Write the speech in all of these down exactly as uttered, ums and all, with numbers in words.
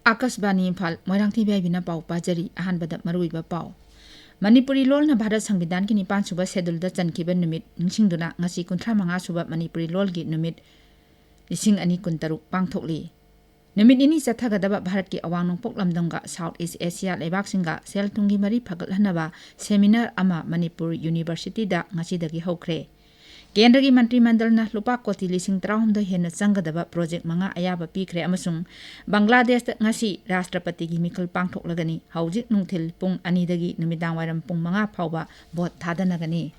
ꯑꯥꯀꯥꯁꯕꯥꯅꯤ ꯏꯝꯐꯥꯜ, ꯃꯣꯏꯔꯥꯡꯊꯦꯝ ꯏꯕꯦꯕꯤꯅ ꯄꯥꯎ ꯄꯥꯖꯔꯤ꯫ ꯑꯍꯥꯟꯕꯗ ꯃꯔꯨꯑꯣꯏꯕ ꯄꯥꯎ꯫ ꯃꯅꯤꯄꯨꯔꯤ ꯂꯣꯜꯅ ꯚꯥꯔꯠ ꯁꯪꯕꯤꯙꯥꯟꯒꯤ ꯅꯤꯄꯥꯟ ꯁꯨꯕ ꯁꯦꯗꯨꯜꯗ ꯆꯟꯈꯤꯕ ꯅꯨꯃꯤꯠ ꯅꯤꯡꯁꯤꯡꯗꯨꯅ ꯉꯁꯤ ꯀꯨꯟꯊ꯭ꯔꯥ ꯃꯉꯥ ꯁꯨꯕ ꯃꯅꯤꯄꯨꯔꯤ ꯂꯣꯜꯒꯤ ꯅꯨꯃꯤꯠ ꯂꯤꯁꯤꯡ ꯑꯅꯤ ꯀꯨꯟꯇꯔꯨꯛ ꯄꯥꯡꯊꯣꯛꯂꯤ꯫ ꯅꯨꯃꯤꯠ ꯅꯤꯅꯤ ꯆꯠꯊꯒꯗꯕ ꯚꯥꯔꯠꯀꯤ ꯑꯋꯥꯡ ꯅꯣꯡꯄꯣꯛ ꯂꯝꯗꯝꯒ ꯁꯥꯎꯠ ꯏꯁ ꯑꯦꯁꯤꯌꯥ ꯂꯩꯕꯥꯛꯁꯤꯡꯒ ꯁꯦꯜ ꯊꯨꯝꯒꯤ ꯃꯔꯤ ꯐꯒꯠꯍꯟꯅꯕ ꯁꯦꯃꯤꯅꯥꯔ ꯑꯃ ꯃꯅꯤꯄꯨꯔ ꯌꯨꯅꯤꯚꯔꯁꯤꯇꯤꯗ ꯉꯁꯤꯗꯒꯤ ꯍꯧꯈ꯭ꯔꯦ꯫ ꯀꯦꯟꯗ꯭ꯔꯒꯤ ꯃꯟꯇ꯭ꯔꯤ ꯃꯟꯗꯜꯅ ꯂꯨꯄꯥ ꯀꯣꯇꯤ ꯂꯤꯁꯤꯡ ꯇꯔꯥꯍꯨꯝꯗꯣꯏ ꯍꯦꯟꯅ ꯆꯪꯒꯗꯕ ꯄ꯭ꯔꯣꯖꯦꯛ ꯃꯉꯥ ꯑꯌꯥꯕ ꯄꯤꯈ꯭ꯔꯦ ꯑꯃꯁꯨꯡ ꯕꯪꯒ꯭ꯂꯥꯗꯦꯁꯇ ꯉꯁꯤ ꯔꯥꯁꯇ꯭ꯔꯄꯇꯤꯒꯤ ꯃꯤꯈꯜ ꯄꯥꯡꯊꯣꯛꯂꯒꯅꯤ꯫ ꯍꯧꯖꯤꯛ ꯅꯨꯡꯊꯤꯜ ꯄꯨꯡ ꯑꯅꯤꯗꯒꯤ ꯅꯨꯃꯤꯗꯥꯡ ꯋꯥꯏꯔꯝ ꯄꯨꯡ ꯃꯉꯥ ꯐꯥꯎꯕ ꯚꯣꯠ ꯊꯥꯗꯅꯒꯅꯤ꯫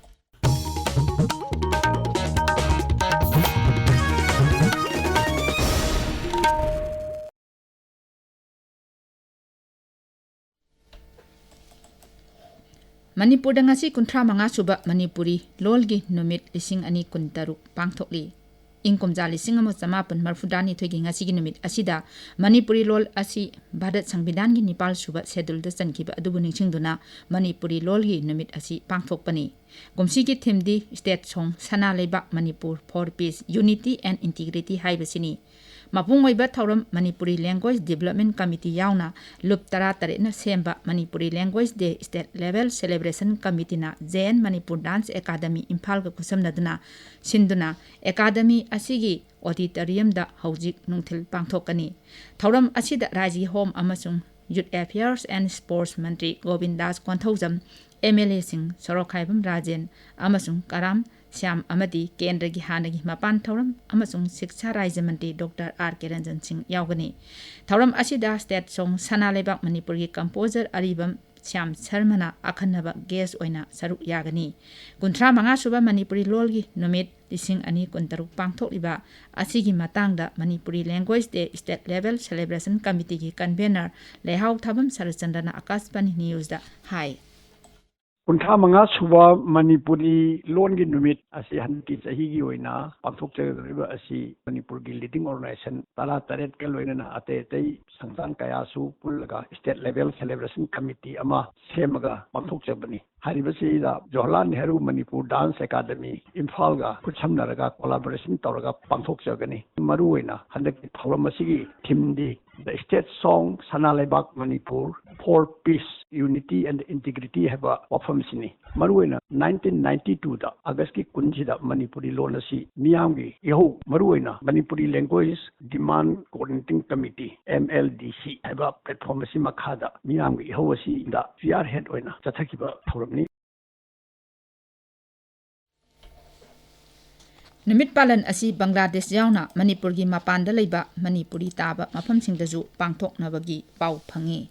ꯃꯅꯤꯄꯨꯔꯗ ꯉꯁꯤ ꯀꯨꯟꯊ꯭ꯔꯥ ꯃꯉꯥ ꯁꯨꯕ ꯃꯅꯤꯄꯨꯔꯤ ꯂꯣꯜꯒꯤ ꯅꯨꯃꯤꯠ ꯂꯤꯁꯤꯡ ꯑꯅꯤ ꯀꯨꯟꯇꯔꯨꯛ ꯄꯥꯡꯊꯣꯛꯂꯤ꯫ ꯏꯪ ꯀꯨꯝꯖꯥ ꯂꯤꯁꯤꯡ ꯑꯃ ꯆꯃꯥꯄꯟ ꯃꯔꯐꯨꯇꯔꯥꯅꯤꯊꯣꯏꯒꯤ ꯉꯁꯤꯒꯤ ꯅꯨꯃꯤꯠ ꯑꯁꯤꯗ ꯃꯅꯤꯄꯨꯔꯤ ꯂꯣꯜ ꯑꯁꯤ ꯚꯥꯔꯠ ꯁꯪꯕꯤꯙꯥꯟꯒꯤ ꯅꯤꯄꯥꯜ ꯁꯨꯕ ꯁꯦꯗꯨꯜꯗ ꯆꯟꯈꯤꯕ ꯑꯗꯨꯕꯨ ꯅꯤꯡꯁꯤꯡꯗꯨꯅ ꯃꯅꯤꯄꯨꯔꯤ ꯂꯣꯜꯒꯤ ꯅꯨꯃꯤꯠ ꯑꯁꯤ ꯄꯥꯡꯊꯣꯛꯄꯅꯤ꯫ ꯀꯨꯝꯁꯤꯒꯤ ꯊꯤꯝꯗꯤ State Song, ꯁꯅꯥ ꯂꯩꯕꯥꯛ Manipur, for peace, unity and integrity ꯍꯥꯏꯕꯁꯤꯅꯤ꯫ ꯃꯄꯨꯡ ꯑꯣꯏꯕ ꯊꯧꯔꯝ ꯃꯅꯤꯄꯨꯔꯤ Language Development Committee ꯌꯥꯎꯅ ꯂꯨꯞ ꯇꯔꯥꯇꯔꯦꯠꯅ ꯁꯦꯝꯕ Manipuri Language Day State Level Celebration Committeeꯅ J N Manipur Dance Academy ꯏꯝꯐꯥꯜꯒ ꯈꯨꯠꯁꯝꯅꯗꯨꯅ ꯁꯤꯟꯗꯨꯅ ꯑꯦꯀꯥꯗꯃꯤ ꯑꯁꯤꯒꯤ ꯑꯣꯗꯤꯇꯣꯔꯤꯌꯝꯗ ꯍꯧꯖꯤꯛ ꯅꯨꯡꯊꯤꯜ ꯄꯥꯡꯊꯣꯛꯀꯅꯤ꯫ ꯊꯧꯔꯝ ꯑꯁꯤꯗ ꯔꯥꯏꯖꯒꯤ ꯍꯣꯝ ꯑꯃꯁꯨꯡ Youth Affairs and Sports ꯃꯟꯇ꯭ꯔꯤ ꯒꯣꯕꯤꯟꯗꯥꯁ ꯀꯣꯟꯊꯧꯖꯝ, MLAꯁꯤꯡ ꯁꯣꯔꯣꯛꯈꯥꯏꯕꯝ ꯔꯥꯖꯦꯟ ꯑꯃꯁꯨꯡ ꯀꯔꯥꯝ ꯁ꯭ꯌꯥꯝ ꯑꯃꯗꯤ ꯀꯦꯟꯗ꯭ꯔꯒꯤ ꯍꯥꯟꯅꯒꯤ ꯃꯄꯥꯟ ꯊꯧꯔꯝ ꯑꯃꯁꯨꯡ ꯁꯤꯛꯁꯥ ꯔꯥꯖ꯭ꯌ ꯃꯟꯇ꯭ꯔꯤ ꯗꯣꯛꯇꯔ ꯑꯥꯔ ꯀꯦ ꯔꯟꯖꯟ ꯁꯤꯡ ꯌꯥꯎꯒꯅꯤ꯫ ꯊꯧꯔꯝ ꯑꯁꯤꯗ State Song, ꯁꯅꯥ ꯂꯩꯕꯥꯛ ꯃꯅꯤꯄꯨꯔꯒꯤ ꯀꯝꯄꯣꯖꯔ ꯑꯔꯤꯕꯝ ꯁ꯭ꯌꯥꯝ ꯁꯔꯃꯅ ꯑꯈꯟꯅꯕ ꯒꯦꯁ ꯑꯣꯏꯅ ꯁꯔꯨꯛ ꯌꯥꯒꯅꯤ꯫ ꯀꯨꯟꯊ꯭ꯔꯥ ꯃꯉꯥ ꯁꯨꯕ ꯃꯅꯤꯄꯨꯔꯤ ꯂꯣꯜꯒꯤ ꯅꯨꯃꯤꯠ ꯂꯤꯁꯤꯡ ꯑꯅꯤ ꯀꯨꯟꯇꯔꯨꯛ ꯄꯥꯡꯊꯣꯛꯂꯤꯕ ꯑꯁꯤꯒꯤ ꯃꯇꯥꯡꯗ Manipuri Language Day State Level Celebration Committeeꯒꯤ convener ꯂꯩꯍꯥꯎ ꯊꯥꯕꯝ ꯁꯔꯠꯆꯟꯗ꯭ꯔꯅ ꯑꯀꯥꯁꯕꯥꯅꯤ ꯅ꯭ꯌꯨꯁꯇ ꯍꯥꯏ꯫ ꯀꯨꯟꯊ꯭ꯔꯥ ꯃꯉꯥ ꯁꯨꯕ ꯃꯅꯤꯄꯨꯔꯤ ꯂꯣꯟꯒꯤ ꯅꯨꯃꯤꯠ ꯑꯁꯤ ꯍꯟꯗꯛꯀꯤ ꯆꯍꯤꯒꯤ ꯑꯣꯏꯅ ꯄꯥꯡꯊꯣꯛꯆꯒꯗꯧꯔꯤꯕ ꯑꯁꯤ ꯃꯅꯤꯄꯨꯔꯒꯤ leading organization ꯇꯔꯥ ꯇꯔꯦꯠꯀ ꯂꯣꯏꯅꯅ ꯑꯇꯩ ꯑꯇꯩ ꯁꯪꯁꯊꯥꯟ ꯀꯌꯥꯁꯨ ꯄꯨꯜꯂꯒ state level celebration committee ꯑꯃ ꯁꯦꯝꯃꯒ ꯄꯥꯡꯊꯣꯛꯆꯕꯅꯤ꯫ ꯍꯥꯏꯔꯤꯕꯁꯤꯗ Jawaharlal Nehru Manipur dance academy ꯏꯝꯐꯥꯜꯒ ꯈꯨꯠꯁꯝꯅꯔꯒ collaboration ꯇꯧꯔꯒ ꯄꯥꯡꯊꯣꯛꯆꯒꯅꯤ꯫ ꯃꯔꯨꯑꯣꯏꯅ ꯍꯟꯗꯛꯀꯤ ꯊꯧꯔꯝ ꯑꯁꯤꯒꯤ themeꯗꯤ The State Song ꯁꯅꯥ ꯂꯩꯕꯥꯛ Manipur for Peace, Unity and Integrity ꯍꯥꯏꯕ ꯋꯥꯐꯝꯁꯤꯅꯤ꯫ ꯃꯔꯨꯑꯣꯏꯅ nineteen ninety twoꯗ Augustꯀꯤ ꯀꯨꯟꯁꯤꯗ ꯃꯅꯤꯄꯨꯔꯤ ꯂꯣꯟ ꯑꯁꯤ ꯃꯤꯌꯥꯝꯒꯤ ꯏꯍꯧ, ꯃꯔꯨꯑꯣꯏꯅ Manipuri Language Demand Coordinating Committee, M L D C ꯍꯥꯏꯕ platform ꯑꯁꯤ ꯃꯈꯥꯗ ꯃꯤꯌꯥꯝꯒꯤ ꯏꯍꯧ ꯑꯁꯤꯗ spearhead ꯑꯣꯏꯅ ꯆꯠꯊꯈꯤꯕ ꯊꯧꯔꯝꯅꯤ꯫ ꯅꯨꯃꯤꯠ ꯄꯥꯂꯟ ꯑꯁꯤ ꯕꯪꯒ꯭ꯂꯥꯗꯦꯁ ꯌꯥꯎꯅ ꯃꯅꯤꯄꯨꯔꯒꯤ ꯃꯄꯥꯟꯗ ꯂꯩꯕ ꯃꯅꯤꯄꯨꯔꯤ ꯇꯥꯕ ꯃꯐꯝꯁꯤꯡꯗꯁꯨ ꯄꯥꯡꯊꯣꯛꯅꯕꯒꯤ ꯄꯥꯎ ꯐꯪꯉꯤ꯫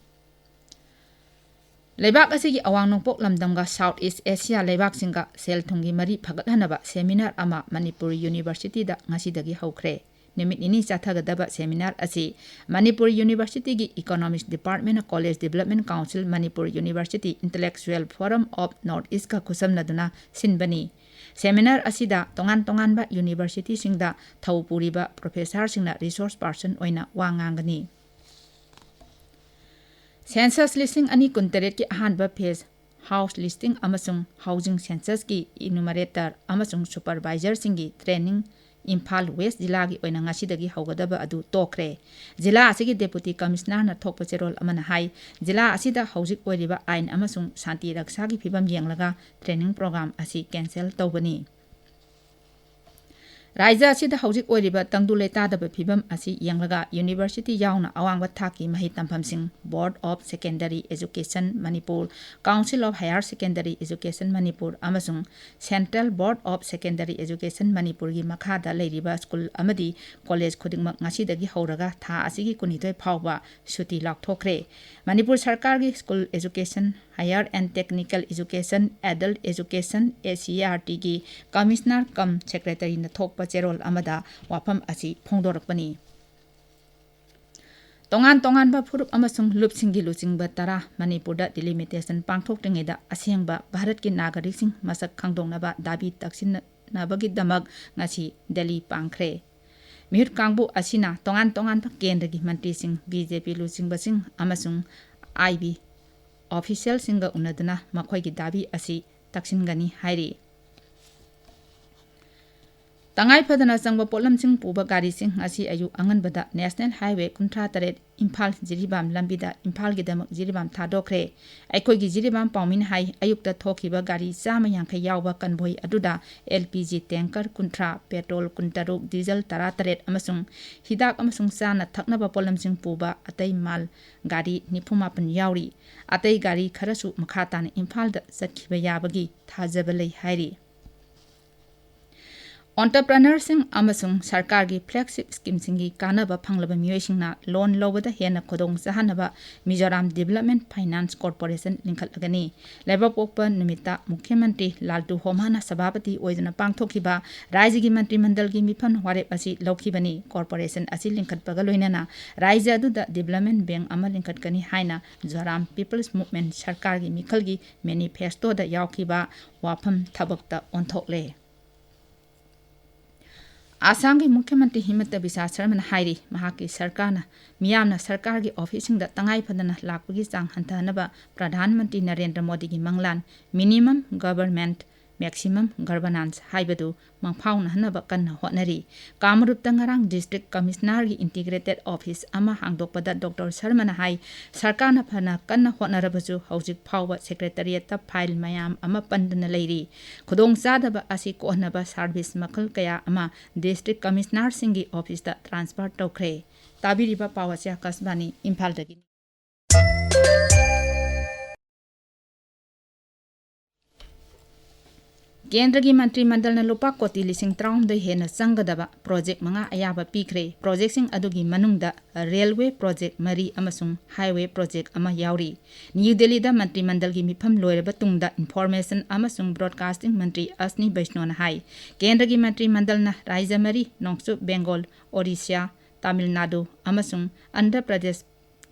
ꯂꯩꯕꯥꯛ ꯑꯁꯤꯒꯤ ꯑꯋꯥꯡ ꯅꯣꯡꯄꯣꯛ ꯂꯝꯗꯝꯒ South East Asia ꯂꯩꯕꯥꯛꯁꯤꯡꯒ ꯁꯦꯜ ꯊꯨꯝꯒꯤ ꯃꯔꯤ ꯐꯒꯠꯍꯟꯅꯕ seminar ꯑꯃ ꯃꯅꯤꯄꯨꯔ Universityꯗ ꯉꯁꯤꯗꯒꯤ ꯍꯧꯈ꯭ꯔꯦ꯫ ꯅꯨꯃꯤꯠ ꯅꯤꯅꯤ ꯆꯠꯊꯒꯗꯕ seminar ꯑꯁꯤ Manipur Universityꯒꯤ Economics Departmentꯅ College Development Council, Manipur University Intellectual Forum of North Eastꯀ ꯈꯨꯠꯁꯝꯅꯗꯨꯅ ꯁꯤꯟꯕꯅꯤ꯫ Seminar ꯑꯁꯤꯗ ꯇꯣꯉꯥꯟ ꯇꯣꯉꯥꯟꯕ universityꯁꯤꯡꯗ ꯊꯧ ꯄꯨꯔꯤꯕ professorꯁꯤꯡꯅ resource person ꯑꯣꯏꯅ ꯋꯥ ꯉꯥꯡꯒꯅꯤ꯫ Census ꯂꯤꯁꯤꯡ ꯑꯅꯤ ꯀꯨꯟꯇꯔꯦꯠꯀꯤ ꯑꯍꯥꯟꯕ phase house listing ꯑꯃꯁꯨꯡ housing censusꯀꯤ enumerator ꯑꯃꯁꯨꯡ supervisorꯁꯤꯡꯒꯤ training ꯏꯝꯐꯥꯜ West ꯖꯤꯂꯥꯒꯤ ꯑꯣꯏꯅ ꯉꯁꯤꯗꯒꯤ ꯍꯧꯒꯗꯕ ꯑꯗꯨ ꯇꯣꯛꯈ꯭ꯔꯦ꯫ ꯖꯤꯂꯥ ꯑꯁꯤꯒꯤ Deputy Commissionerꯅ ꯊꯣꯛꯄ ꯆꯦꯔꯣꯜ ꯑꯃꯅ ꯍꯥꯏ, ꯖꯤꯂꯥ ꯑꯁꯤꯗ ꯍꯧꯖꯤꯛ ꯑꯣꯏꯔꯤꯕ ꯑꯥꯏꯟ ꯑꯃꯁꯨꯡ ꯁꯥꯟꯇꯤ ꯔꯛꯁꯥꯒꯤ ꯐꯤꯕꯝ ꯌꯦꯡꯂꯒ training program ꯑꯁꯤ cancel ꯇꯧꯕꯅꯤ꯫ ꯔꯥꯖ꯭ꯌ ꯑꯁꯤꯗ ꯍꯧꯖꯤꯛ ꯑꯣꯏꯔꯤꯕ ꯇꯪꯗꯨ ꯂꯩꯇꯥꯗꯕ ꯐꯤꯕꯝ ꯑꯁꯤ ꯌꯦꯡꯂꯒ University ꯌꯥꯎꯅ ꯑꯋꯥꯡꯕ ꯊꯥꯛꯀꯤ ꯃꯍꯩ ꯇꯝꯐꯝꯁꯤꯡ Board of Secondary Education Manipur, Council of Higher Secondary Education Manipur ꯑꯃꯁꯨꯡ Central Board of Secondary Education ꯃꯅꯤꯄꯨꯔꯒꯤ ꯃꯈꯥꯗ ꯂꯩꯔꯤꯕ school ꯑꯃꯗꯤ college ꯈꯨꯗꯤꯡꯃꯛ ꯉꯁꯤꯗꯒꯤ ꯍꯧꯔꯒ ꯊꯥ ꯑꯁꯤꯒꯤ ꯀꯨꯟꯅꯤꯊꯣꯏ ꯐꯥꯎꯕ ꯁꯨꯇꯤ ꯂꯥꯎꯊꯣꯛꯈ꯭ꯔꯦ꯫ ꯃꯅꯤꯄꯨꯔ ꯁꯔꯀꯥꯔꯒꯤ School Education, Higher and Technical Education, Adult Education, ACERTꯒꯤ Commissioner cum Secretaryꯅ ꯊꯣꯛꯄ ꯆꯦꯔꯣꯜ ꯑꯃꯗ ꯋꯥꯐꯝ ꯑꯁꯤ ꯐꯣꯡꯗꯣꯔꯛꯄꯅꯤ꯫ ꯇꯣꯉꯥꯟ ꯇꯣꯉꯥꯟꯕ ꯐꯨꯔꯨꯞ ꯑꯃꯁꯨꯡ ꯂꯨꯞꯁꯤꯡꯒꯤ ꯂꯨꯆꯤꯡꯕ ꯇꯔꯥ ꯃꯅꯤꯄꯨꯔꯗ delimitation ꯄꯥꯡꯊꯣꯛꯇ꯭ꯔꯤꯉꯩꯗ ꯑꯁꯦꯡꯕ ꯚꯥꯔꯠꯀꯤ ꯅꯥꯒꯔꯤꯛꯁꯤꯡ ꯃꯁꯛ ꯈꯪꯗꯣꯛꯅꯕ ꯗꯥꯕꯤ ꯇꯛꯁꯤꯟꯅꯕꯒꯤꯗꯃꯛ ꯉꯁꯤ ꯗꯦꯜꯂꯤ ꯄꯥꯡꯈ꯭ꯔꯦ꯫ ꯃꯤꯍꯨꯠ ꯀꯥꯡꯕꯨ ꯑꯁꯤꯅ ꯇꯣꯉꯥꯟ ꯇꯣꯉꯥꯟꯕ ꯀꯦꯟꯗ꯭ꯔꯒꯤ ꯃꯟꯇ꯭ꯔꯤꯁꯤꯡ, ꯕꯤ ꯖꯦ ꯄꯤ ꯂꯨꯆꯤꯡꯕꯁꯤꯡ ꯑꯃꯁꯨꯡ ꯑꯥꯏ ꯕꯤ ꯑꯣꯐꯤꯁꯤꯌꯦꯜꯁꯤꯡꯒ ꯎꯅꯗꯨꯅ ꯃꯈꯣꯏꯒꯤ ꯗꯥꯕꯤ ꯑꯁꯤ ꯇꯛꯁꯤꯟꯒꯅꯤ ꯍꯥꯏꯔꯤ꯫ ꯇꯉꯥꯏ ꯐꯗꯅ ꯆꯪꯕ ꯄꯣꯠꯂꯝꯁꯤꯡ ꯄꯨꯕ ꯒꯥꯔꯤꯁꯤꯡ ꯉꯁꯤ ꯑꯌꯨꯛ ꯑꯉꯟꯕꯗ National Highway ꯀꯨꯟꯊ꯭ꯔꯥ ꯇꯔꯦꯠ ꯏꯝꯐꯥꯜ ꯖꯤꯔꯤꯕꯥꯝ ꯂꯝꯕꯤꯗ ꯏꯝꯐꯥꯜꯒꯤꯗꯃꯛ ꯖꯤꯔꯤꯕꯥꯝ ꯊꯥꯗꯣꯛꯈ꯭ꯔꯦ꯫ ꯑꯩꯈꯣꯏꯒꯤ ꯖꯤꯔꯤꯕꯥꯝ ꯄꯥꯎꯃꯤꯅ ꯍꯥꯏ, ꯑꯌꯨꯛꯇ ꯊꯣꯛꯈꯤꯕ ꯒꯥꯔꯤ ꯆꯥꯝꯃ ꯌꯥꯡꯈꯩ ꯌꯥꯎꯕ convoy ꯑꯗꯨꯗ L P G tanker ꯀꯨꯟꯊ꯭ꯔꯥ, petrol ꯀꯨꯟꯇꯔꯨꯛ, diesel ꯇꯔꯥꯇꯔꯦꯠ ꯑꯃꯁꯨꯡ ꯍꯤꯗꯥꯛ ꯑꯃꯁꯨꯡ ꯆꯥꯅ ꯊꯛꯅꯕ ꯄꯣꯠꯂꯝꯁꯤꯡ ꯄꯨꯕ ꯑꯇꯩ ꯃꯥꯜ ꯒꯥꯔꯤ ꯅꯤꯐꯨ ꯃꯥꯄꯟ ꯌꯥꯎꯔꯤ꯫ ꯑꯇꯩ ꯒꯥꯔꯤ ꯈꯔꯁꯨ ꯃꯈꯥ ꯇꯥꯅ ꯏꯝꯐꯥꯜꯗ ꯆꯠꯈꯤꯕ ꯌꯥꯕꯒꯤ ꯊꯥꯖꯕ ꯂꯩ ꯍꯥꯏꯔꯤ꯫ Entrepreneurꯁꯤꯡ ꯑꯃꯁꯨꯡ ꯁꯔꯀꯥꯔꯒꯤ flagship schemeꯁꯤꯡꯒꯤ ꯀꯥꯟꯅꯕ ꯐꯪꯂꯕ ꯃꯤꯑꯣꯏꯁꯤꯡꯅ loan ꯂꯧꯕꯗ ꯍꯦꯟꯅ ꯈꯨꯗꯣꯡ ꯆꯥꯍꯟꯅꯕ Mizoram Development Finance Corporation ꯂꯤꯡꯈꯠꯂꯒꯅꯤ꯫ ꯂꯩꯕꯥꯛꯄꯣꯛꯄ ꯅꯨꯃꯤꯠꯇ ꯃꯨꯈ꯭ꯌ ꯃꯟꯇ꯭ꯔꯤ ꯂꯥꯜꯇꯨ ꯍꯣꯃꯥꯅ ꯁꯚꯥꯄꯇꯤ ꯑꯣꯏꯗꯨꯅ ꯄꯥꯡꯊꯣꯛꯈꯤꯕ ꯔꯥꯏꯖ꯭ꯌꯒꯤ ꯃꯟꯇ꯭ꯔꯤ ꯃꯟꯗꯜꯒꯤ ꯃꯤꯐꯝ ꯋꯥꯔꯦꯞ ꯑꯁꯤ ꯂꯧꯈꯤꯕꯅꯤ꯫ Corporation ꯑꯁꯤ ꯂꯤꯡꯈꯠꯄꯒ ꯂꯣꯏꯅꯅ ꯔꯥꯏꯖ꯭ꯌ ꯑꯗꯨꯗ development bank ꯑꯃ ꯂꯤꯡꯈꯠꯀꯅꯤ ꯍꯥꯏꯅ Zoram People's Movement ꯁꯔꯀꯥꯔꯒꯤ ꯃꯤꯈꯜꯒꯤ manifestoꯗ ꯌꯥꯎꯈꯤꯕ ꯋꯥꯐꯝ ꯊꯕꯛꯇ ꯑꯣꯟꯊꯣꯛꯂꯦ꯫ ꯑꯁꯥꯝꯒꯤ ꯃꯨꯈ꯭ꯌ ꯃꯟꯇ꯭ꯔꯤ ꯍꯤꯃꯟꯇ ꯕꯤꯁ꯭ꯋ ꯁꯔꯃꯅ ꯍꯥꯏꯔꯤ, ꯃꯍꯥꯛꯀꯤ ꯁꯔꯀꯥꯔꯅ ꯃꯤꯌꯥꯝꯅ ꯁꯔꯀꯥꯔꯒꯤ ꯑꯣꯐꯤꯁꯁꯤꯡꯗ ꯇꯉꯥꯏ ꯐꯗꯅ ꯂꯥꯛꯄꯒꯤ ꯆꯥꯡ ꯍꯟꯊꯍꯟꯅꯕ ꯄ꯭ꯔꯙꯥꯟ ꯃꯟꯇ꯭ꯔꯤ ꯅꯔꯦꯟꯗ꯭ꯔ ꯃꯣꯗꯤꯒꯤ ꯃꯪꯂꯥꯟ Minimum Government, Maximum Governance ꯍꯥꯏꯕꯗꯨ ꯃꯪꯐꯥꯎꯅꯍꯟꯅꯕ ꯀꯟꯅ ꯍꯣꯠꯅꯔꯤ꯫ ꯀꯥꯃꯔꯨꯞꯇ ꯉꯔꯥꯡ district commissionerꯒꯤ integrated office ꯑꯃ ꯍꯥꯡꯗꯣꯛꯄꯗ ꯗꯣꯛꯇꯔ ꯁꯔꯃꯅ ꯍꯥꯏ, ꯁꯔꯀꯥꯔꯅ ꯐꯅ ꯀꯟꯅ ꯍꯣꯠꯅꯔꯕꯁꯨ ꯍꯧꯖꯤꯛ ꯐꯥꯎꯕ secretariatꯇ file ꯃꯌꯥꯝ ꯑꯃ ꯄꯟꯗꯨꯅ ꯂꯩꯔꯤ꯫ ꯈꯨꯗꯣꯡꯆꯥꯗꯕ ꯑꯁꯤ ꯀꯣꯛꯍꯟꯅꯕ service ꯃꯈꯜ ꯀꯌꯥ ꯑꯃ district commissionerꯁꯤꯡꯒꯤ officeꯇ transfer ꯇꯧꯈ꯭ꯔꯦ꯫ ꯇꯥꯕꯤꯔꯤꯕ ꯄꯥꯎ ꯑꯁꯤ ꯑꯀꯥꯁꯕꯥꯅꯤ ꯏꯝꯐꯥꯜꯗꯒꯤꯅꯤ꯫ ꯀꯦꯟꯗ꯭ꯔꯒꯤ ꯃꯟꯇ꯭ꯔꯤ ꯃꯟꯗꯜꯅ ꯂꯨꯄꯥ ꯀꯣꯇꯤ ꯂꯤꯁꯤꯡ ꯇꯔꯥꯍꯨꯝꯗꯣꯏ ꯍꯦꯟꯅ ꯆꯪꯒꯗꯕ project ꯃꯉꯥ ꯑꯌꯥꯕ ꯄꯤꯈ꯭ꯔꯦ꯫ Projectꯁꯤꯡ ꯑꯗꯨꯒꯤ ꯃꯅꯨꯡꯗ railway project ꯃꯔꯤ ꯑꯃꯁꯨꯡ highway project ꯑꯃ ꯌꯥꯎꯔꯤ꯫ ꯅ꯭ꯌꯨ ꯗꯦꯜꯂꯤꯗ ꯃꯟꯇ꯭ꯔꯤ ꯃꯟꯗꯜꯒꯤ ꯃꯤꯐꯝ ꯂꯣꯏꯔꯕ ꯇꯨꯡꯗ information ꯑꯃꯁꯨꯡ broadcasting ꯃꯟꯇ꯭ꯔꯤ ꯑꯁꯅꯤ ꯕꯩꯁꯅꯣꯅ ꯍꯥꯏ, ꯀꯦꯟꯗ꯭ꯔꯒꯤ ꯃꯟꯇ꯭ꯔꯤ ꯃꯟꯗꯜꯅ ꯔꯥꯖ꯭ꯌ ꯃꯔꯤ, ꯅꯣꯡꯆꯨꯞ ꯕꯦꯡꯒꯣꯜ, ꯑꯣꯔꯤꯁꯥ, ꯇꯥꯃꯤꯜ ꯅꯥꯗꯨ ꯑꯃꯁꯨꯡ ꯑꯟꯙ꯭ꯔ ꯄ꯭ꯔꯗꯦꯁ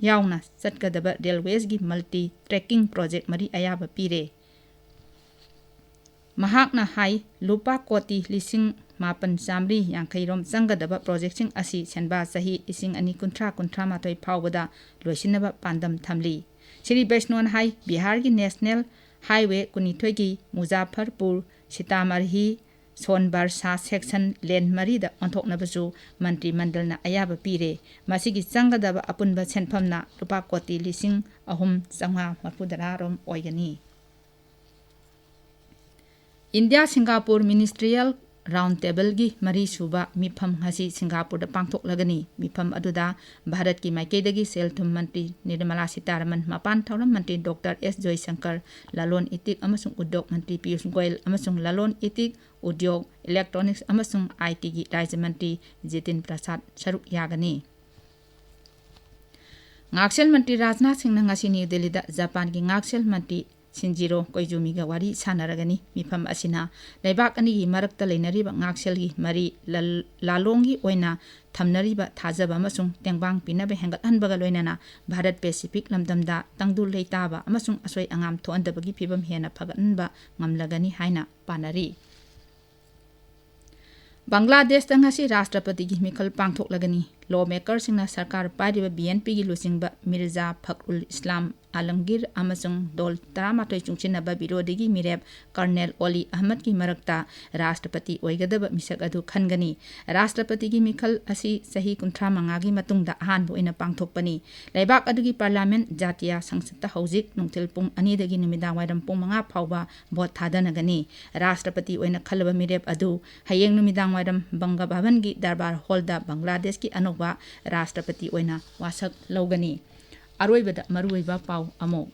ꯌꯥꯎꯅ ꯆꯠꯀꯗꯕ ꯔꯦꯜꯋꯦꯁꯒꯤ multi tracking project ꯃꯔꯤ ꯑꯌꯥꯕ ꯄꯤꯔꯦ꯫ ꯃꯍꯥꯛꯅ ꯍꯥꯏ, ꯂꯨꯄꯥ ꯀꯣꯇꯤ ꯂꯤꯁꯤꯡ ꯃꯥꯄꯟ ꯆꯥꯃꯔꯤ ꯌꯥꯡꯈꯩ ꯔꯣꯝ ꯆꯪꯒꯗꯕ ꯄ꯭ꯔꯣꯖꯦꯛꯁꯤꯡ ꯑꯁꯤ ꯁꯦꯟꯕꯥ ꯆꯍꯤ ꯂꯤꯁꯤꯡ ꯑꯅꯤ ꯀꯨꯟꯊ꯭ꯔꯥ ꯀꯨꯟꯊ꯭ꯔꯥ ꯃꯥꯊꯣꯏ ꯐꯥꯎꯕꯗ ꯂꯣꯏꯁꯤꯟꯅꯕ ꯄꯥꯟꯗꯝ ꯊꯝꯂꯤ꯫ ꯁ꯭ꯔꯤ ꯕꯩꯁꯅꯣꯅ ꯍꯥꯏ, ꯕꯤꯍꯥꯔꯒꯤ National Highway ꯀꯨꯟꯅꯤꯊꯣꯏꯒꯤ ꯃꯨꯖꯥꯐꯔꯄꯨꯔ, ꯁꯤꯇꯥꯃꯔꯍꯤ, ꯁꯣꯟꯕꯔꯁꯥ section lane ꯃꯔꯤꯗ ꯑꯣꯟꯊꯣꯛꯅꯕꯁꯨ ꯃꯟꯇ꯭ꯔꯤ ꯃꯟꯗꯜꯅ ꯑꯌꯥꯕ ꯄꯤꯔꯦ꯫ ꯃꯁꯤꯒꯤ ꯆꯪꯒꯗꯕ ꯑꯄꯨꯟꯕ ꯁꯦꯟꯐꯝꯅ ꯂꯨꯄꯥ ꯀꯣꯇꯤ ꯂꯤꯁꯤꯡ ꯑꯍꯨꯝ ꯆꯥꯝꯃꯉꯥ ꯃꯔꯤꯐꯨꯇꯔꯥ ꯔꯣꯝ ꯑꯣꯏꯒꯅꯤ꯫ ꯏꯟꯗꯤꯌꯥ ꯁꯤꯡꯒꯥꯄꯨꯔ Ministerial Round Tableꯒꯤ ꯃꯔꯤꯁꯨꯕ ꯃꯤꯐꯝ ꯉꯁꯤ ꯁꯤꯡꯒꯥꯄꯨꯔꯗ ꯄꯥꯡꯊꯣꯛꯂꯒꯅꯤ꯫ ꯃꯤꯐꯝ ꯑꯗꯨꯗ ꯚꯥꯔꯠꯀꯤ ꯃꯥꯏꯀꯩꯗꯒꯤ ꯁꯦꯜ ꯊꯨꯝ ꯃꯟꯇ꯭ꯔꯤ ꯅꯤꯔꯃꯂꯥ ꯁꯤꯇꯥꯔꯥꯃꯟ, ꯃꯄꯥꯟ ꯊꯧꯔꯝ ꯃꯟꯇ꯭ꯔꯤ ꯗꯣꯛꯇꯔ ꯑꯦꯁ ꯖꯣꯏꯁꯪꯀꯔ, ꯂꯂꯣꯟ ꯏꯇꯤꯛ ꯑꯃꯁꯨꯡ ꯎꯗ꯭ꯌꯣꯛ ꯃꯟꯇ꯭ꯔꯤ ꯄꯤꯌꯨꯁ ꯒꯣꯌꯜ ꯑꯃꯁꯨꯡ ꯂꯂꯣꯟ ꯏꯇꯤꯛ, ꯎꯗ꯭ꯌꯣꯛ, ꯏꯂꯦꯛꯇ꯭ꯔꯣꯅꯤꯛꯁ ꯑꯃꯁꯨꯡ ꯑꯥꯏ ꯇꯤꯒꯤ ꯔꯥꯖ꯭ꯌ ꯃꯟꯇ꯭ꯔꯤ ꯖꯤꯇꯤꯟ ꯄ꯭ꯔꯁꯥꯗ ꯁꯔꯨꯛ ꯌꯥꯒꯅꯤ꯫ ꯉꯥꯛꯁꯦꯜ ꯃꯟꯇ꯭ꯔꯤ ꯔꯥꯖꯅꯥꯊ ꯁꯤꯡꯅ ꯉꯁꯤ ꯅ꯭ꯌꯨ ꯗꯤꯜꯂꯤꯗ ꯖꯄꯥꯟꯒꯤ ꯉꯥꯛꯁꯦꯜ ꯃꯟꯇ꯭ꯔꯤ ꯁꯤꯟꯖꯤꯔꯣ ꯀꯣꯏꯖꯨꯃꯤꯒ ꯋꯥꯔꯤ ꯁꯥꯟꯅꯔꯒꯅꯤ꯫ ꯃꯤꯐꯝ ꯑꯁꯤꯅ ꯂꯩꯕꯥꯛ ꯑꯅꯤꯒꯤ ꯃꯔꯛꯇ ꯂꯩꯅꯔꯤꯕ ꯉꯥꯛꯁꯦꯜꯒꯤ ꯃꯔꯤ ꯂꯜ-, ꯂꯥꯂꯣꯡꯒꯤ ꯑꯣꯏꯅ ꯊꯝꯅꯔꯤꯕ ꯊꯥꯖꯕ ꯑꯃꯁꯨꯡ ꯇꯦꯡꯕꯥꯡ ꯄꯤꯅꯕ ꯍꯦꯟꯒꯠꯍꯟꯕꯒ ꯂꯣꯏꯅꯅ ꯚꯥꯔꯠ ꯄꯦꯁꯤꯐꯤꯛ ꯂꯝꯗꯝꯗ ꯇꯪꯗꯨ ꯂꯩꯇꯥꯕ ꯑꯃꯁꯨꯡ ꯑꯁꯣꯏ ꯑꯉꯥꯝ ꯊꯣꯛꯍꯟꯗꯕꯒꯤ ꯐꯤꯕꯝ ꯍꯦꯟꯅ ꯐꯒꯠꯍꯟꯕ ꯉꯝꯂꯒꯅꯤ ꯍꯥꯏꯅ ꯄꯥꯅꯔꯤ꯫ ꯕꯪꯒ꯭ꯂꯥꯗꯦꯁꯇ ꯉꯁꯤ ꯔꯥꯁꯇ꯭ꯔꯄꯇꯤꯒꯤ ꯃꯤꯈꯜ ꯄꯥꯡꯊꯣꯛꯂꯒꯅꯤ꯫ Law makerꯁꯤꯡꯅ ꯁꯔꯀꯥꯔ ꯄꯥꯏꯔꯤꯕ ꯕꯤ ꯑꯦꯟ ꯄꯤꯒꯤ ꯂꯨꯆꯤꯡꯕ ꯃꯤꯔꯖꯥ ꯐꯈ꯭ꯔꯨꯜ ꯏꯁꯂꯥꯝ ꯑꯥꯂꯝꯒꯤꯔ ꯑꯃꯁꯨꯡ ꯗꯣꯜ ꯇꯔꯥꯃꯥꯊꯣꯏ ꯆꯨꯡꯁꯤꯟꯅꯕ ꯕꯤꯔꯣꯙꯤꯒꯤ ꯃꯤꯔꯦꯞ ꯀꯔꯅꯦꯜ ꯑꯣꯂꯤ ꯑꯍꯃꯗꯀꯤ ꯃꯔꯛꯇ ꯔꯥꯁꯇ꯭ꯔꯄꯇꯤ ꯑꯣꯏꯒꯗꯕ ꯃꯤꯁꯛ ꯑꯗꯨ ꯈꯟꯒꯅꯤ꯫ ꯔꯥꯁꯇ꯭ꯔꯄꯇꯤꯒꯤ ꯃꯤꯈꯜ ꯑꯁꯤ ꯆꯍꯤ ꯀꯨꯟꯊ꯭ꯔꯥ ꯃꯉꯥꯒꯤ ꯃꯇꯨꯡꯗ ꯑꯍꯥꯟꯕ ꯑꯣꯏꯅ ꯄꯥꯡꯊꯣꯛꯄꯅꯤ꯫ ꯂꯩꯕꯥꯛ ꯑꯗꯨꯒꯤ ꯄꯥꯔꯂꯤꯌꯥꯃꯦꯟ ꯖꯥꯇꯤꯌꯥ ꯁꯪꯁꯠꯇ ꯍꯧꯖꯤꯛ ꯅꯨꯡꯊꯤꯜ ꯄꯨꯡ ꯑꯅꯤꯗꯒꯤ ꯅꯨꯃꯤꯗꯥꯡ ꯋꯥꯏꯔꯝ ꯄꯨꯡ ꯃꯉꯥ ꯐꯥꯎꯕ ꯚꯣꯠ ꯊꯥꯗꯅꯒꯅꯤ꯫ ꯔꯥꯁꯇ꯭ꯔꯄꯇꯤ ꯑꯣꯏꯅ ꯈꯜꯂꯕ ꯃꯤꯔꯦꯞ ꯑꯗꯨ ꯍꯌꯦꯡ ꯅꯨꯃꯤꯗꯥꯡ ꯋꯥꯏꯔꯝ ꯕꯪꯒ ꯚꯕꯟꯒꯤ ꯗꯔꯕꯥꯔ ꯍꯣꯜꯗ ꯕꯪꯒ꯭ꯂꯥꯗꯦꯁꯀꯤ ꯑꯅꯧꯕ ꯔꯥꯁꯇ꯭ꯔꯄꯇꯤ ꯑꯣꯏꯅ ꯋꯥꯁꯛ ꯂꯧꯒꯅꯤ꯫ ꯑꯔꯣꯏꯕꯗ ꯃꯔꯨꯑꯣꯏꯕ ꯄꯥꯎ ꯑꯃꯨꯛ꯫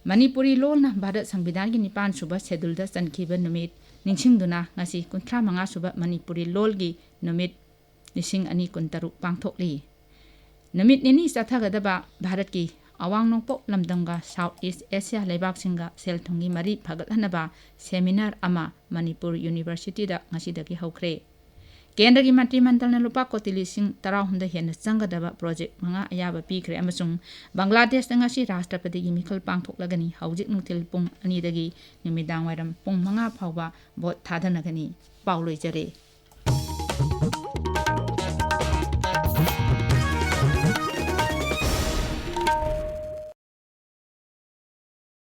ꯃꯅꯤꯄꯨꯔꯤ ꯂꯣꯜꯅ ꯚꯥꯔꯠ ꯁꯪꯕꯤꯙꯥꯟꯒꯤ ꯅꯤꯄꯥꯟ ꯁꯨꯕ ꯁꯦꯗꯨꯜꯗ ꯆꯟꯈꯤꯕ ꯅꯨꯃꯤꯠ ꯅꯤꯡꯁꯤꯡꯗꯨꯅ ꯉꯁꯤ ꯀꯨꯟꯊ꯭ꯔꯥ ꯃꯉꯥ ꯁꯨꯕ ꯃꯅꯤꯄꯨꯔꯤ ꯂꯣꯜꯒꯤ ꯅꯨꯃꯤꯠ ꯂꯤꯁꯤꯡ ꯑꯅꯤ ꯀꯨꯟꯇꯔꯨꯛ ꯄꯥꯡꯊꯣꯛꯂꯤ꯫ ꯅꯨꯃꯤꯠ ꯅꯤꯅꯤ ꯆꯠꯊꯒꯗꯕ ꯚꯥꯔꯠꯀꯤ ꯑꯋꯥꯡ ꯅꯣꯡꯄꯣꯛ ꯂꯝꯗꯝꯒ South East Asia ꯂꯩꯕꯥꯛꯁꯤꯡꯒ ꯁꯦꯜ ꯊꯨꯝꯒꯤ ꯃꯔꯤ ꯐꯒꯠꯍꯟꯅꯕ seminar ꯑꯃ ꯃꯅꯤꯄꯨꯔ ꯌꯨꯅꯤꯚꯔꯁꯤꯇꯤꯗ ꯉꯁꯤꯗꯒꯤ ꯍꯧꯈ꯭ꯔꯦ꯫ ꯀꯦꯟꯗ꯭ꯔꯒꯤ ꯃꯟꯇ꯭ꯔꯤ ꯃꯟꯗꯜꯅ ꯂꯨꯄꯥ ꯀꯣꯇꯤ ꯂꯤꯁꯤꯡ ꯇꯔꯥꯍꯨꯝꯗꯣꯏ ꯍꯦꯟꯅ ꯆꯪꯒꯗꯕ ꯄ꯭ꯔꯣꯖꯦꯛ ꯃꯉꯥ ꯑꯌꯥꯕ ꯄꯤꯈ꯭ꯔꯦ ꯑꯃꯁꯨꯡ ꯕꯪꯒ꯭ꯂꯥꯗꯦꯁꯇ ꯉꯁꯤ ꯔꯥꯁꯇ꯭ꯔꯄꯇꯤꯒꯤ ꯃꯤꯈꯜ ꯄꯥꯡꯊꯣꯛꯂꯒꯅꯤ꯫ ꯍꯧꯖꯤꯛ ꯅꯨꯡꯊꯤꯜ ꯄꯨꯡ ꯑꯅꯤꯗꯒꯤ ꯅꯨꯃꯤꯗꯥꯡ ꯋꯥꯏꯔꯝ ꯄꯨꯡ ꯃꯉꯥ ꯐꯥꯎꯕ ꯚꯣꯠ ꯊꯥꯗꯅꯒꯅꯤ꯫ ꯄꯥꯎ ꯂꯣꯏꯖꯔꯦ꯫